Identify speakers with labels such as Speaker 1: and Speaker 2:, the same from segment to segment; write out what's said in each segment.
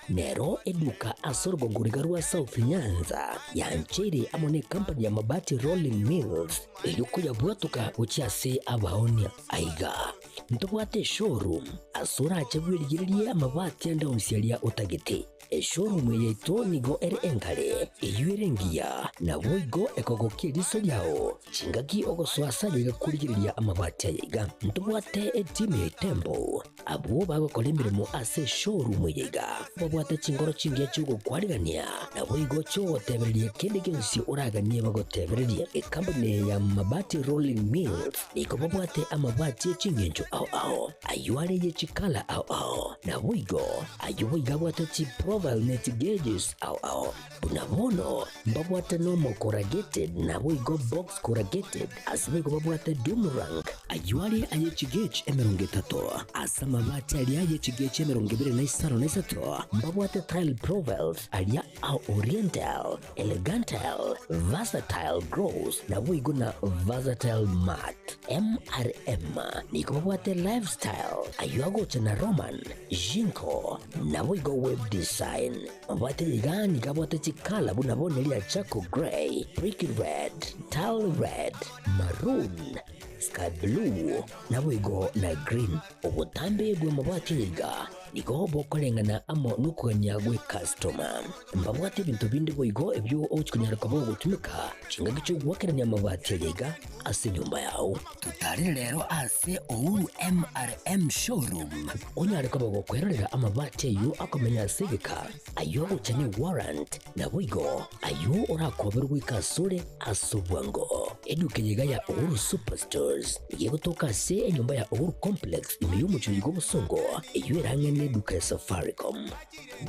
Speaker 1: Nero eduka ase orogongo riga rwa South Nyanza yancheire amo necompany ya Mabati Rolling Mills eyio koyabwatoka gochia ase abaonia. Aiga ntobwate eshowroom ase orache bwerigererie amabati ande onsi aria otagete. Eshowroom eye yaito nigo ere engare, eyio ere engiya, naboigo ekogokia eriso riao chingaki ogosoa ase aye iga korigereria amabati aya iga. Ntobwate etimu ya Itembo Abwo bagokora emeremo ase eshowroom eye iga babwate chinkoro chingiya chi'ogokwarigania, naboigo chi'ogotebereria kende gionsi oraganie bagotebererie. Ekampuni eye ya Mabati Rolling Mills nigo babwate amabati e chingencho ao ao, ayio are ye chikala ao ao, naboigo ayio boigo abwate chiprofile ne chigauges ao ao. Buna bono mbabwate normal corrugated naboigo box corrugated, ase boigo babwate doom rank, ayio are aye chigauge 30, ase amabati aria aye chigauge 23 mbabwate tile profiles aria a oriental, elegantile, versatile gloss naboigo na versatile matte. MRM nigo babwate lifestyle, ayio agocha na Roman, Jinko, naboigo web design. Mabwate iga nigo abwate chikala buna bono eria charcoal grey, brick red, tile red, maroon, sky blue, naboigo na green. Obotambe bw'amabati aya iga nigo bokoreng'ana amo nokogania gw'ecustoma. Mbabwate ebinto binde boigo ebio ogochia konyara koba ogotumeka chingaki chi'ogoakerania amabati aya iga ase enyomba yao. Totarere rero ase Uhuru MRM Showroom onyare koba gokwerorera amabati ayio akomenya ase egeka, ayio agocha ne warrant, naboigo ayio orakoberwe goika asore ase obwango. Eduka eye iga ya Uhuru Superstores nigo egotoka ase enyomba ya Uhuru Complex ime y'omochie oyo bw'obosongo eyio ere ang'e neduka ya Safaricom.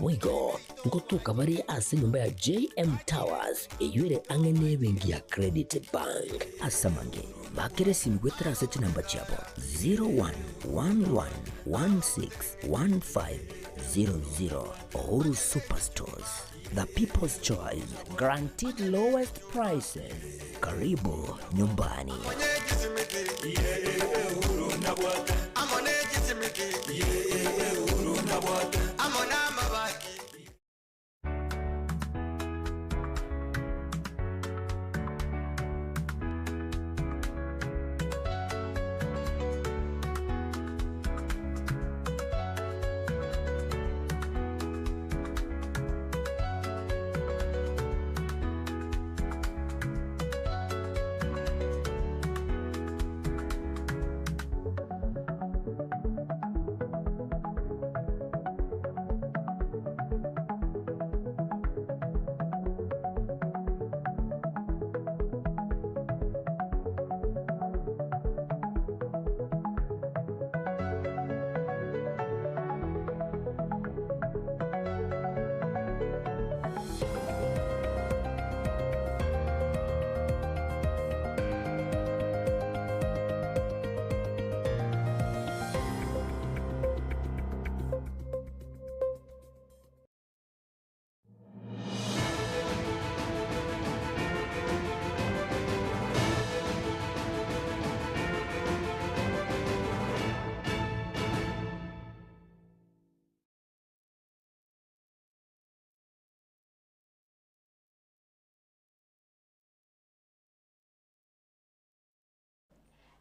Speaker 1: Boigo ngotoka bare ase enyomba ya JM Towers eyio ere ang'e nebenki ya Credit Bank. Ase amange, bakera esimi goetera ase chinamba chiabo 0111161500. Uhuru Superstores, the people's choice, guaranteed lowest prices. Karibu nyumbani.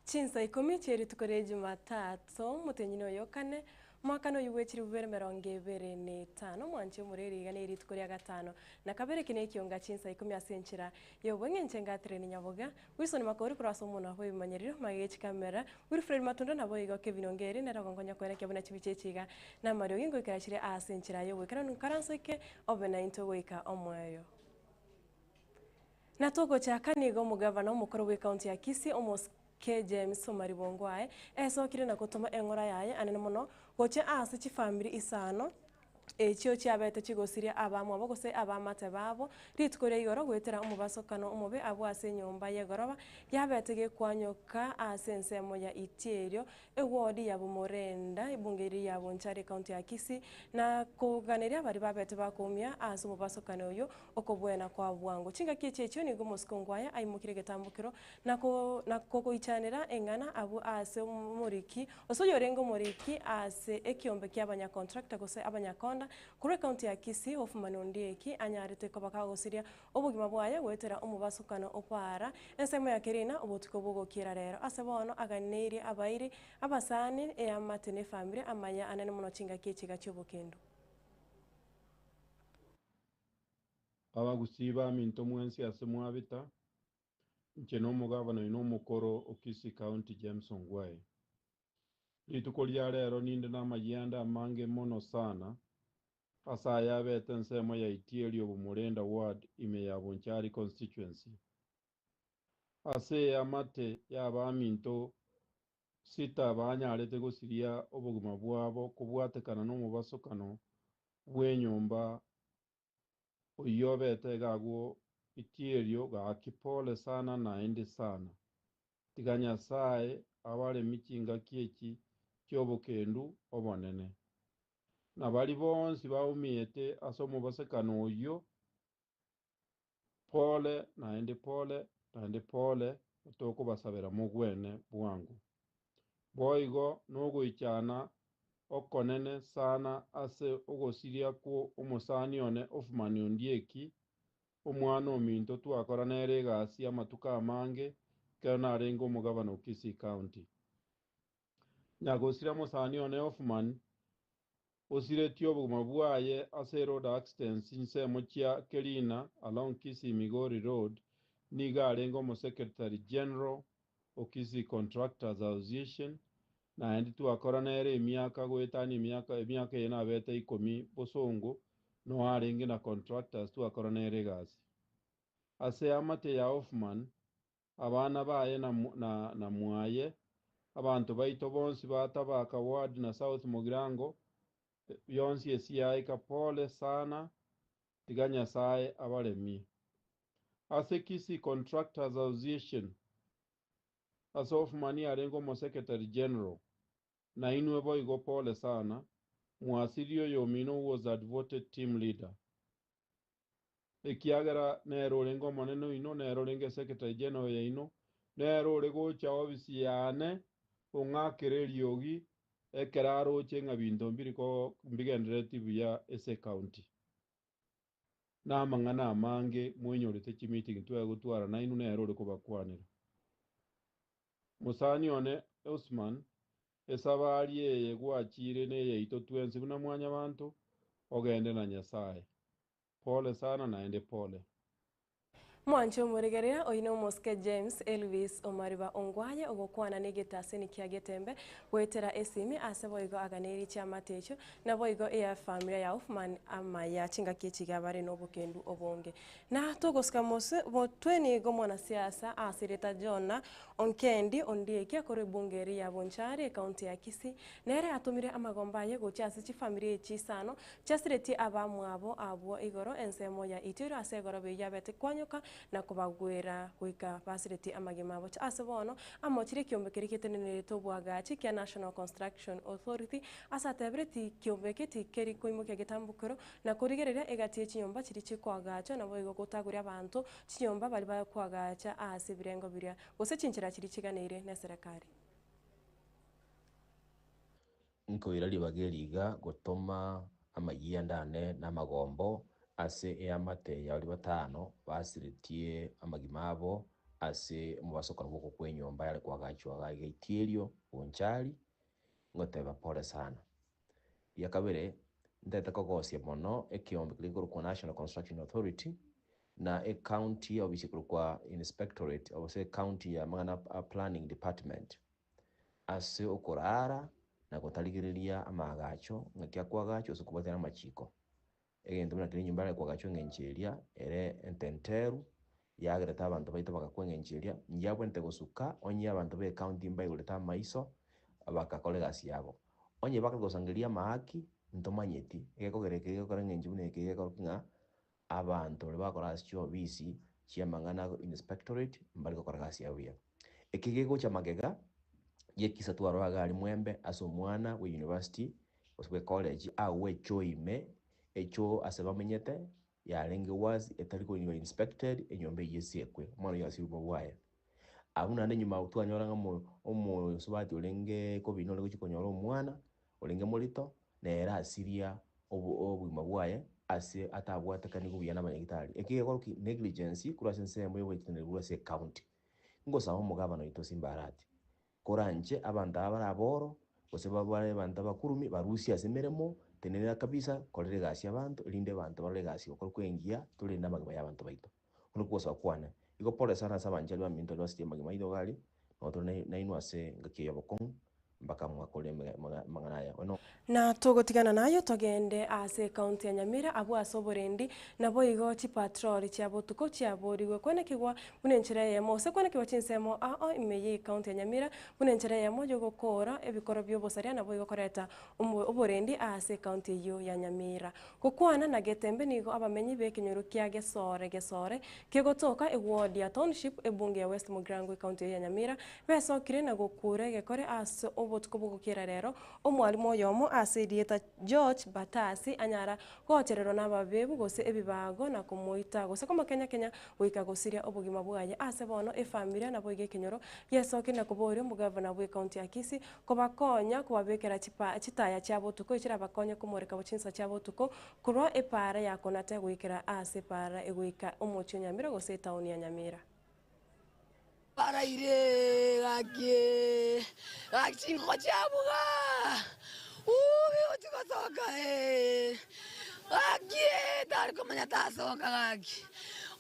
Speaker 2: Chinsa ikomi chie rituko ria Jumatatu, omotenyi noyo kane, omwakano oyio bwe chilifu bibere emerongo ebere na etano, omwanche omoreri iga ne rituko ria gatano na kabere eki nekionga chinsa ikomi ase enchera y'obong'enche Catherine Nyaboga, Wilson Makori korwa ase omonwa bw'ebimanyerero, magega ye chikamera, Wilfred Matunda naboigo Kevin Ongeri nere ogonkonya koenekia buna chibicha echi iga namariogi ngoikera chire ase enchera y'ogoikeranu nkaranso eke obe naintwe goika omoerio. Na togochaka nigo omogavana omokoro bw'ecounty ya Kisii Omosike James Omari Bongwae esokire na gotoma eng'ora yaye anene mono gochia ase chifamiri isano echio chiabete chigosiria abamwabo gose abaamate babo rituko ria igoro goetera omobasokano omobe abwo ase enyomba y'egoroba yabete gekwanyoka ase ensemo ya Itierio Ewodi ya Bomorenda, ebunge eria ya Bonchari ecounty ya Kisii, na koganeria baria babete bakoumia ase omobasokano oyio okobwena kwa bwango. Chingaki echi echio nigo omosike ongwaya aimokire egetambokero na ko na kogoichanera eng'ana abwo ase omoriki gose oyorenge omoriki ase ekiombe kia abanyacontractor gose abanyakonda. Nyanza korwa ekaunti ya Kisii Hoffman Ondieki anyarete koba kagosiria obogima bwaye goetera omobasokano o para ensemo ya Kerina obotuko bw'ogokiera rero. Ase bono aganeirie abairi, abasani, eamate na efamiri amaya anene mono chingaki echiga chi'obokendu.
Speaker 3: Abagusii baminto mwensi ase mwabita, inche nomogavana oino omokoro o Kisii County James Ongwae. Rituko ria rero ninde namayianda amange mono sana ase aya abete ensemo ya Itieri Obumurenda Ward ime ya Bonchari Constituency. Ase eamate y'abaminto sita banyarete gosiria obogima bwabo kobwatekana nomobasokano bw'enyomba oyio obete iga agwo Itierio gaki pole sana naende sana. Tiga Nyasae abaremi chingaki echi chi'obokendu obonene. Na baria bonsi baumiete ase omobasekano oyio Pole, naende pole, naende pole, tokobasabera mogwene bwango. Boigo nogoichana okonene sana ase ogosiria kwo omosani one Othman Ondieki, omwana ominto twakora nere egasi amatuko amange ekero narenge omogabana o Kisii County. Nyagosira mosani one Othman osiretie obogima bwaye ase road accidents chinsemo chia Kerina along Kisii Migori Road nigo arenge omosecretary General o Kisii Contractors Association naende twakora nere emiaka goetania emiaka emiaka eye nabete ikomi bosongo noo arenge na contractors twakora nere egasi. Ase eamate ya Hoffman abana baye na na na mwaye, abanto baito bonsi ba Tabaka Ward na South Mugirango, yonsi esiaika pole sana tiga Nyasae abaremie. Ase Kisii Contractors Association, ase Hoffman arenge omosecretary general, nainwe boigo pole sana, mwasirie oyomino was a devoted team leader. Ekiagera nere orenge omonene oino, nere orenge secretary general yaino, nere ore gocha ofisi yane ong'akere eriogi ekero aroche ng'a binto mbiri ko mbigenderereti buya ase ecounty. Na amang'ana amange moinyorete chimeeting twegotwara nainwe nere ore kobakwanera. Mosani one Osman, esabari eye gwachire neyaito twensi buna mwanyabanto, ogende na Nyasaye. Pole sana naende pole.
Speaker 2: Mwanche omorigereria oino omosike James Elvis Omariba Ongwaye ogokwana negetaseni kia Getembe goetera esimi ase boigo aganeirie chiamate echio naboigo eya familia ya Hoffman amaya chingaki echi iga bare nobokendu obonge. Na togosika mose motwe nigo mwanasiasa ase erieta Jonah Onkendi Ondieki akorwa ebunge eria ya Bonchari ecounty ya Kisii nere atomire amagomba aye gochia ase chifamiri echi isano Chiasiretie abamwabo abwo igoro ensemo ya Itioro ase egoroba eyio yabete kwanyoka na kobagwera goika basiretie amagima abo. Ase bono amochire ekiombe keria getenenerete oboagachi kia National Construction Authority ase atebire ti kiombe eke tikeri koimokia getambokero na korigereria egati ye chinyomba chiria chikoagachwa naboigo gotagoria abanto chinyomba baria bakoagacha ase ebirengo biria gose chinchera chiria chiganeire neserekari.
Speaker 4: Nkoira ribaga eri iga gotoma amayianda ane na amagombo ase eamate ya baria batano basiretie amagima abo ase omobasokano bw'okokwa enyomba yare koagachwa iga iga Itierio, Bonchari, ngoteba pole sana. Ria kabere, ntagete kogosia mono ekeombe keria gekorokwa National Construction Authority na ecounty office ekorokwa Inspectorate gose ecounty ya amang'ana a planning department. Ase okoraara na gotarigereria amaagacho, ng'aki akoagachwa ase okobwatia namachiko. Egento buna keria enyomba yare koagachwa engencho eria ere ententeru, yagerete abanto baito bagakwa engencho eria, yabwenerete gosuka onye abanto be ecounty mbaigorete amaiso bagakora egasi yabo. Onye bakare gosangereria amaaki, ntomanyeti, egekogera eke gegokora engencho buna eke egekorokia ng'a abanto baria bagokora ase chiofisi chi'amang'ana inspectorate mbari gokora egasi yabo buya. Eke gegocha magega y'ekisa twarora iga aria Mwembe ase omwana bwe university gose bwe college agwo echoo ime, echoo ase bamenyete yarenge wazi etari koba inspected enyomba eyio esiekwe, omwana oyio asirwe obogima bwaye. Abwo naende nyuma twanyora ng'a omo omosubati orenge kobina ore gochia konyora omwana orenge morito, nere asiria. Obogima bwaye ase atabwatekanigwe buya nabanyagitari. Eke gekoro ki? Negligence korwa ase ensemo y'oboitaneri korwa ase ecounty. Ngosaba omogabana oito Simba Arati, koranche abanto aba bare aboro, gose bare abanto abakurumi, barusie ase emeremo, tenenera kabisa, korera egasi y'abanto, erinde abanto barore egasi gokora engiya, torende amagima y'abanto baito. Okwo nokwo ogosaba kwane. Igo pole sana ase abanchani baminto baria basirie amagima aino iga aria, nabo tore nainwe ase engaki eye y'obokong'u, mpaka mwakore amang'ana aya. Bono.
Speaker 2: Na togotigana nayo togende ase ecounty ya Nyamira abwo ase oborendi, naboigo chipatroli chia botuko chiaborigwe kwenekigwa buna enchera eyemo gose kwenekigwa chinsemo ao ime ye ecounty ya Nyamira buna enchera eyemo yogokoora ebikoro biobosaria naboigo koreta oborendi ase ecounty eyio ya Nyamira. Gokwana na Getembe nigo abamenyi b'ekenyoro kia Gesore Gesore kegotoka eward ya Township ebunge ya West Mugirango ecounty eyio ya Nyamira besokire na gokura egekore ase obotuko bw'ogokiera rero omwalimu oyomo ase erieta George Batasi anyara gochererwa nababebu gose ebibago na komoita gose komokenya-kenya goika gosiria obogima bwaye ase bono efamilia naboigo ekenyoro gesokire na koboria omogavana bw'ecounty ya Kisii Kobakonya kobabekera chitaya chia botuko, echirabakonye komoreka chinsa chia botuko, korwa epaara ya Konate goikera aase epaara egoika omochie o Nyamira gose etaoni ya Nyamira.
Speaker 5: Baraire gaki, gaki chingoko chiabuga, ooh bigochi gosoka eh, gaki tari komanya tasoka gaki,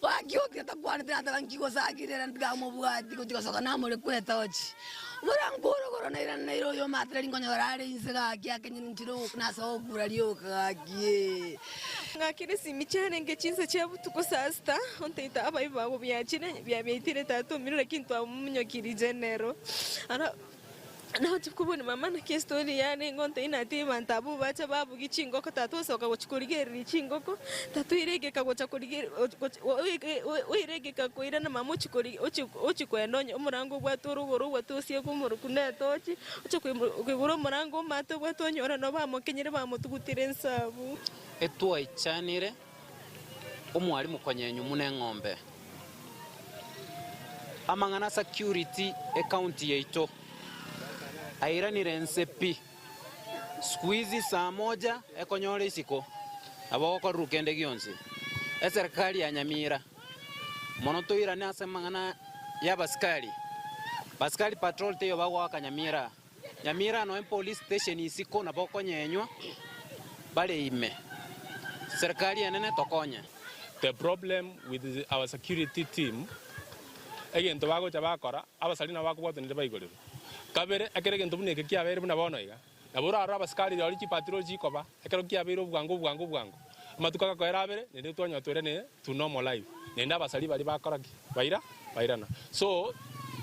Speaker 5: gaki otiga takwanete nateba nki gose akire ere ntiga amobwati gochi gosoka namore kwetochi. Buna nkorogoro nairana naire oyo omatera rinkonyora are inse gaki akenyire inchera nasoa gokura rioka gaki.
Speaker 6: Ng'akire esimi chiarenge chinsa chia botuko saa sita, onteita abaibi babo biachire biabiaitire tata omino lakini twamomonyokirie general. Ara nagochia kobuna mama naki estori yarenge ontebia natebi abanto abwo bacha babugia chingoko tata osoka gochia korigereria chingoko, tata oire egeka gocha korigereria oire egeka koirana mama ochia kori ochia koenda onye omorango obwate orogoro obwate osiekwe omoroku na etochi, ochia koigora omorango omate obwate onyore nabo bamokenyire bamotugutire inse abwo.
Speaker 7: Etwaichanire omwalimu konyenywa muna eng'ombe. Amang'ana security ecounty yaito airanire nse pi. Siku hizi saa moja ekonyora isiko nabo ogokorerwa kende gionsi. Eserikari ya Nyamira mono toirane ase amang'ana y'abasikari. Basikari patrol teiyo bagoaka Nyamira. Nyamira noe police station isiko nabo okonyenywa bare ime. Serikali enene tokonye.
Speaker 8: The problem with our security team, egento bagocha bakora, abasari nabo bakobwatanire baigorerwe. Kabere, ekero egento buna eke kiabeire buna bono iga, nabo orarore abasikari rirorio chipatrol chikoba, ekero kiabeire obwango obwango obwango, amatuko agakoera abere, naende twanyora twairane to normal life. Naende abasari baria bakora ki? Baira bairana. So,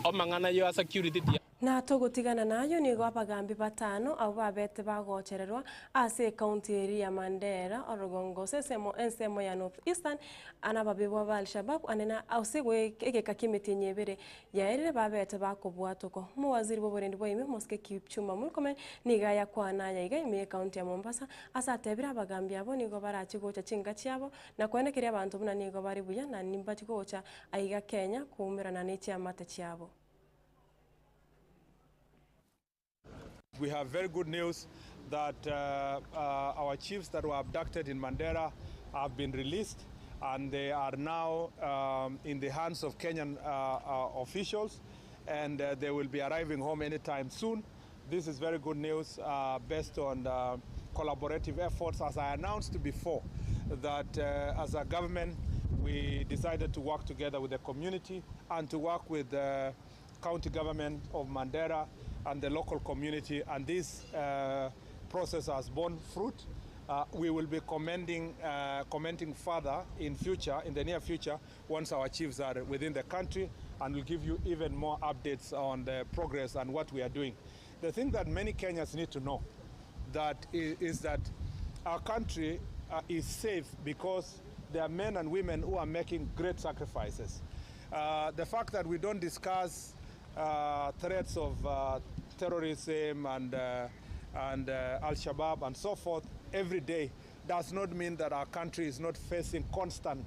Speaker 8: amang'ana ya security tiya.
Speaker 2: Na togotigana nayio nigo abagambi batano abwo babete bagochererwa ase ecounty eria ya Mandera, orogongo gose esemo ensemo ya North Eastern, nababibwa ba Al-Shabaab ane na ase egeka ki'emetienyi ebere yaerire babete bakobwatokwa. Omowaziri bw'oborendi bwa ime Mosike Kipchumba Murkomen nigo ayakwana aya iga ime y'ecounty ya Mombasa ase atebire abagambi abwo nigo barache gocha chinka chiabo na koenekeria abanto buna nigo bare buya na nimbachi gocha aiga Kenya koumerana ne chiamate chiabo.
Speaker 9: We have very good news that our chiefs that were abducted in Mandera have been released and they are now in the hands of Kenyan officials and they will be arriving home anytime soon. This is very good news based on collaborative efforts as I announced before that as a government we decided to work together with the community and to work with the county government of Mandera and the local community, and this process has borne fruit. We will be commenting further in the near future, once our chiefs are within the country, and we'll give you even more updates on the progress and what we are doing. The thing that many Kenyans need to know that is that our country is safe because there are men and women who are making great sacrifices. The fact that we don't discuss threats of terrorism and Al-Shabaab and so forth every day does not mean that our country is not facing constant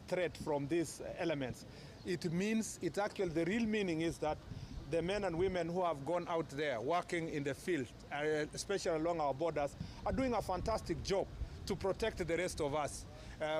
Speaker 9: threat from these elements. It means, it's actually, the real meaning is that the men and women who have gone out there working in the field, especially along our borders, are doing a fantastic job to protect the rest of us.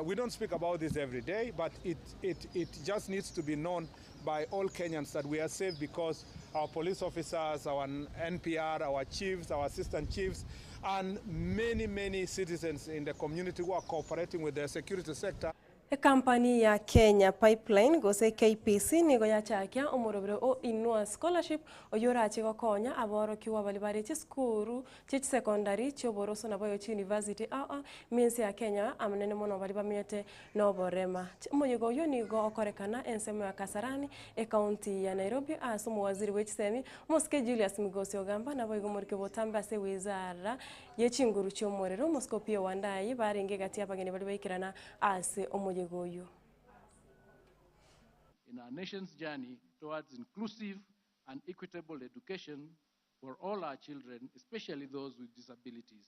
Speaker 9: We don't speak about this every day, but it just needs to be known by all Kenyans that we are safe because our police officers, our NPR, our chiefs, our assistant chiefs, and many, many citizens in the community who are cooperating with the security sector.
Speaker 2: Ekampani ya Kenya Pipeline gose KPC nigo yachakia omorobero o Inua Scholarship oywo orache gokonya aborokigwa baria bare chisukuru chia chisecondary chia oboroso nabo oyo chiuniversity aa ime ya Kenya amanene mono baria bamenyete na oborema. Omoyega oywo nigo okorekana ensemo ya Kasarani ecounty ya Nairobi ase omowaziri bwa chisemi omosike Julius Migosi Ogamba nabo igo omoriki botambe ase wizara ya chinguru chia omorero omosike Opiyo Wandayi barenge egati ya abageni baria baikerana ase omoyega oyo.
Speaker 10: In our nation's journey towards inclusive and equitable education for all our children, especially those with disabilities.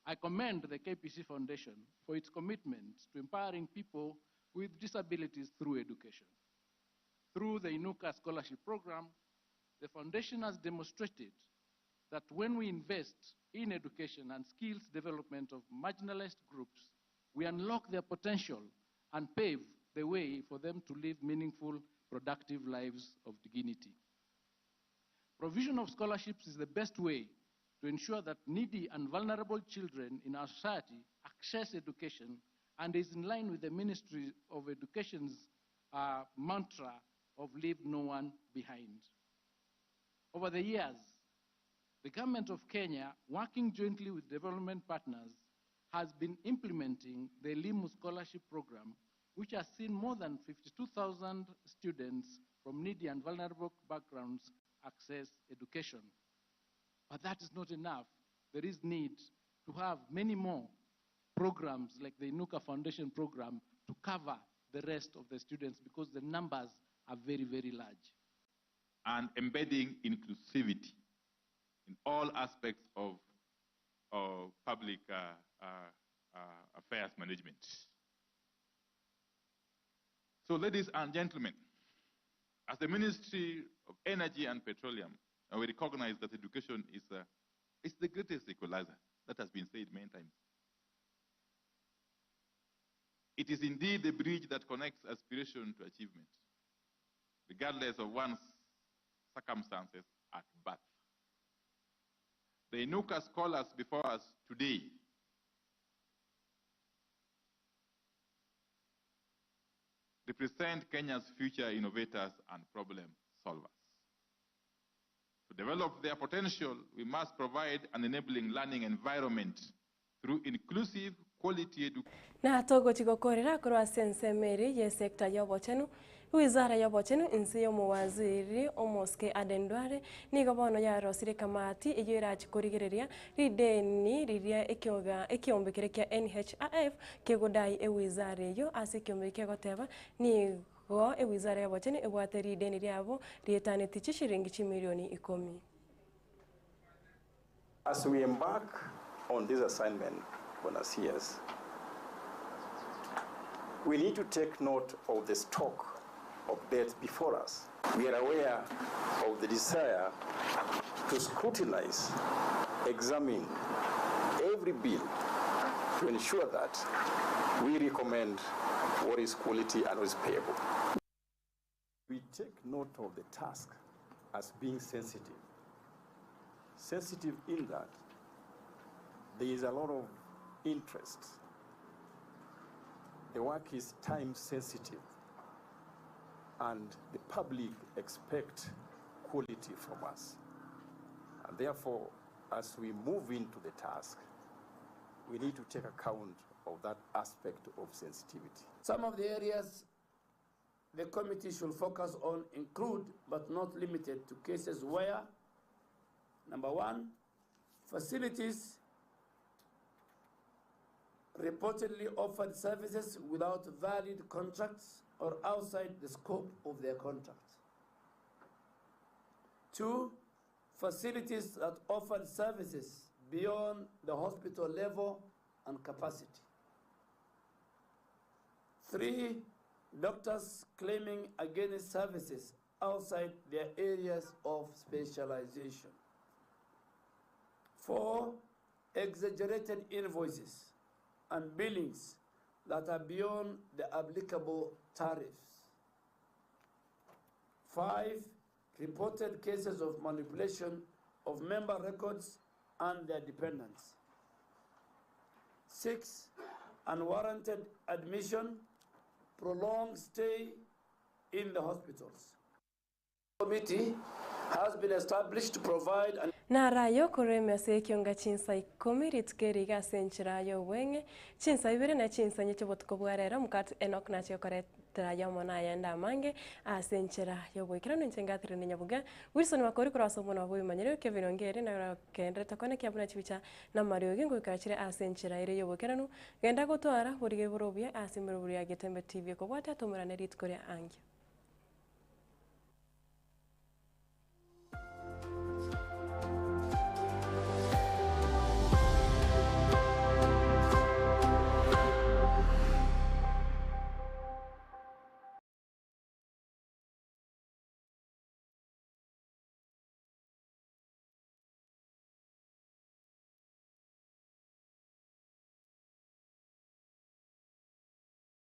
Speaker 10: I commend the KPC Foundation for its commitment to empowering people with disabilities through education. Through the Inuka Scholarship Program, the foundation has demonstrated that when we invest in education and skills development of marginalized groups, we unlock their potential and pave the way for them to live meaningful, productive lives of dignity. Provision of scholarships is the best way to ensure that needy and vulnerable children in our society access education and is in line with the Ministry of Education's mantra of leave no one behind. Over the years, the government of Kenya, working jointly with development partners, has been implementing the Elimu Scholarship Program, which has seen more than 52,000 students from needy and vulnerable backgrounds access education. But that is not enough. There is need to have many more programs like the Inuka Foundation program to cover the rest of the students because the numbers are very, very large.
Speaker 11: And embedding inclusivity in all aspects of public affairs management. So, ladies and gentlemen, as the Ministry of Energy and Petroleum, we recognize that education is the greatest equalizer. That has been said many times. It is indeed the bridge that connects aspiration to achievement, regardless of one's circumstances at birth. The Inuka scholars before us today represent Kenya's future innovators and problem solvers. To develop their potential, we must provide an enabling learning environment through inclusive quality education.
Speaker 2: Na togochigokorera korwa ase ensemo eri ye sector ya obochenu wizara ya obochenu inse ya omowaziri omosike Aden Duale nigo bono yarosire kamati eyo erachikorigereria rideni riria ekioga ekiombe kere kia NHIF kegodai ewizara eyo ase ekiombe kegoteba nigo ewizara ya obochenu ebwate rideni riabo rietaneti chishiringi chimilioni 10.
Speaker 12: As we embark on this assignment, Bwana CS, we need to take note of the stock of debt before us. We are aware of the desire to scrutinize, examine every bill to ensure that we recommend what is quality and what is payable. We take note of the task as being sensitive. Sensitive in that there is a lot of interest. The work is time sensitive, and the public expect quality from us. And therefore, as we move into the task, we need to take account of that aspect of sensitivity.
Speaker 13: Some of the areas the committee should focus on include, but not limited to, cases where, number one, facilities reportedly offered services without valid contracts or outside the scope of their contract. 2, facilities that offered services beyond the hospital level and capacity. 3, doctors claiming against services outside their areas of specialization. 4. Exaggerated invoices and billings that are beyond the applicable tariffs. 5. Reported cases of manipulation of member records and their dependents. 6. Unwarranted admission, prolonged stay in the hospitals. Committee has been established to provide an.
Speaker 2: Naro ayio korwa emesa y'ekionga chinsa ikomi, rituko eri iga ase enchera y'obweng'e, chinsa ibere ne chinsa inye chi'obotuko bwa rero, Mokati Enock nachie gokoretera ayomo na ayande amange ase enchera y'oboikeranu. Inche Catherine Nyabuga, Wilson Makori korwa ase omonwa bw'ebimanyerero Kevin Ongeri naro ogenderete koenekia buna chibicha na amariogi ngoikera chire ase enchera ere y'oboikeranu. Genda gotwara borige bore obuya ase emerobrio ya Getembe TV ekobwatia tomerane rituko ria angio.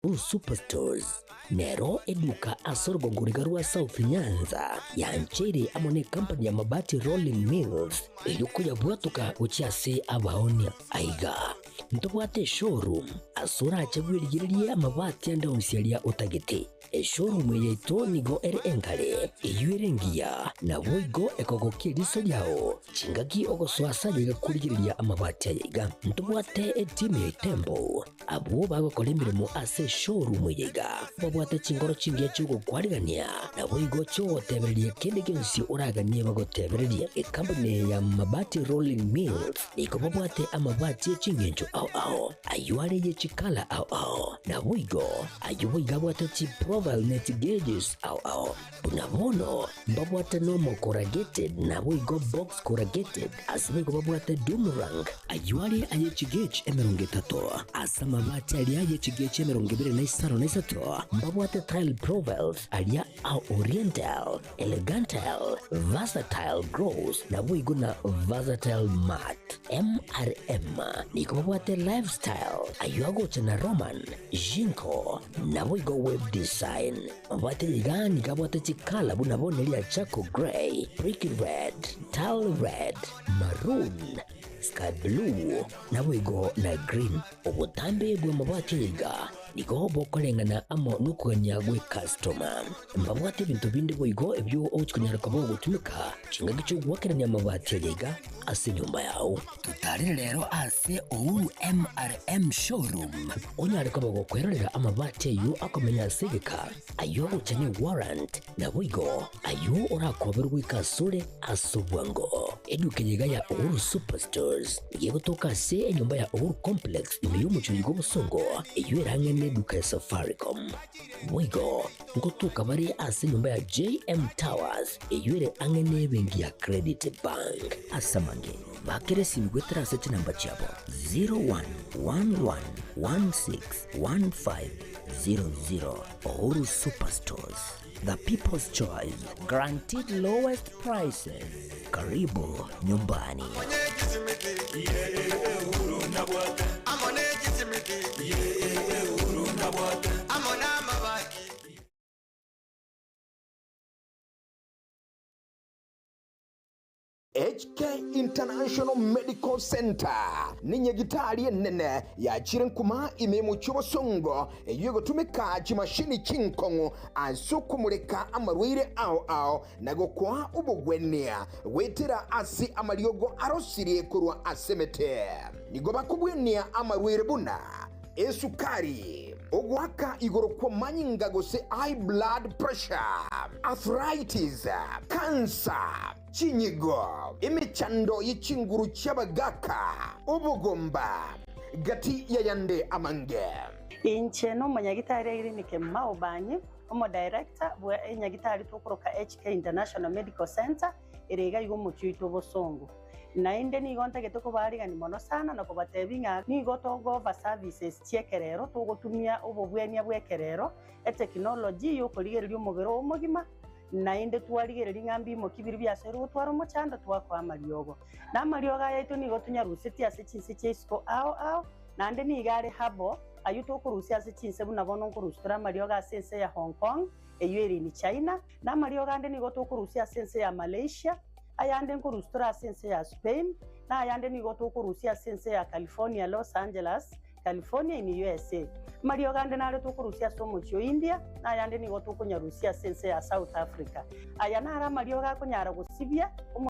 Speaker 1: Uhuru Superstores nero eduka ase orogongo riga rwa South Nyanza yancheire amo ne company ya Mabati Rolling Mills erio koyabwatoka gochia ase abaonia. Aiga ntobwate eshowroom ase orache bwerigererie amabati ande onsi aria otagete. Eshowroom eye yaito nigo ere engare, eyio ere engiya, naboigo ekogokia eriso riao chingaki ogosoa ase aye iga korigereria amabati aya iga. Ntobwate etimu ya Itembo Abwo bagokora emeremo ase eshowroom eye iga babwate chingoro chingiya chi'ogokwarigania, naboigo chi'ogotebereria kende gionsi oraganie bagotebererie. Ekampuni eye ya Mabati Rolling Mills nigo babwate amabati e chingencho ao ao, ayio are ye chikala ao ao, naboigo ayio boigo abwate chiprofile ne chigeges ao ao. Buna bono mbabwate normal corrugated naboigo box corrugated, ase boigo babwate doom rank, ayio are aye chigauge 30, ase amabati aria aye chigauge 23 mbabwate tile profiles aria a oriental, elegantal, versatile gloss naboigo na versatile matte. MRM nigo babwate lifestyle, ayio agocha na Roman, Jinko, naboigo web design. Mabwate iga nigo abwate chikala buna bono eria charcoal grey, brick red, tile red, maroon, sky blue, naboigo na green. Obotambe bw'amabati aya iga nigo bokoreng'ana amo nokogania gw'ecustoma. Mbabwate ebinto binde boigo ebio ogochi konyara koba ogotumeka chingaki chi'ogoakerania amabati aya iga ase enyomba yao. Totarere rero ase Uhuru MRM Showroom onyare koba gokwerorera amabati ayio akomenya ase egeka, ayio agocha ne warrant, naboigo ayio orakoberwe goika asore ase obwango. Eduka eye iga ya Uhuru Superstores nigo egotoka ase enyomba ya Uhuru Complex ime y'omochie oyo bw'obosongo eyio ere ang'e neduka ya Safaricom. Boigo ngotoka bare ase enyomba ya JM Towers eyio ere ang'e nebenki ya Credit Bank. Ase amange, bakera esimi goetera ase chinamba chiabo 0111161500. Uhuru Superstores, the people's choice, guaranteed lowest prices. Karibu nyumbani.
Speaker 14: HK International Medical Centre nenyagitari enene yachire nkuma ime y'omochie obosongo eyio egotumeka chimashini chinkong'u ase okomoreka amarwaire ao ao na gokoa obogwenia goetera ase amariogo arosirie korwa ase emete. Nigo bakobwenia amarwaire buna esukari, ogoaka igoro kw'amanyinga gose high blood pressure, arthritis, cancer, chinyigo, emechando ye chinguru chi'abagaaka, obogomba, gati y'ayande amange.
Speaker 15: Inche nomonyagitari Irene Kemuma Obanyi, omodirector bwa enyagitari tokoroka HK International Medical Centre ere iga iga omochie oito Bosongo. Naende nigo ntagete kobaarigania mono sana na kobatebia ng'a nigo togooffer services chi'ekerero, togotumia obobwenia bw'ekerero, etekinology y'okorigereria omobere oo omogima. Naende twarigereria ng'a mbimoki biria biasoire gotwara omochando twakoa amariogo. Na amariogo aya aito nigo tonyarusetie ase chinse chia isiko ao ao, naende nigo are habo ayio tokorusia ase chinse buna bono nkorusia tore amariogo ase ense ya Hong Kong, eyio ere in China, na amariogo ande nigo tokorusia ase ense ya Malaysia, ayande nkorusia tore ase ense ya Spain, na ayande nigo tokorusia ase ense ya California, Los Angeles, California in USA. Amariogo ande nare tokorusia ase omochie o India, na ayande nigo tokonyarusia ase ense ya South Africa. Aya naro amariogo akonyara gosibia omo.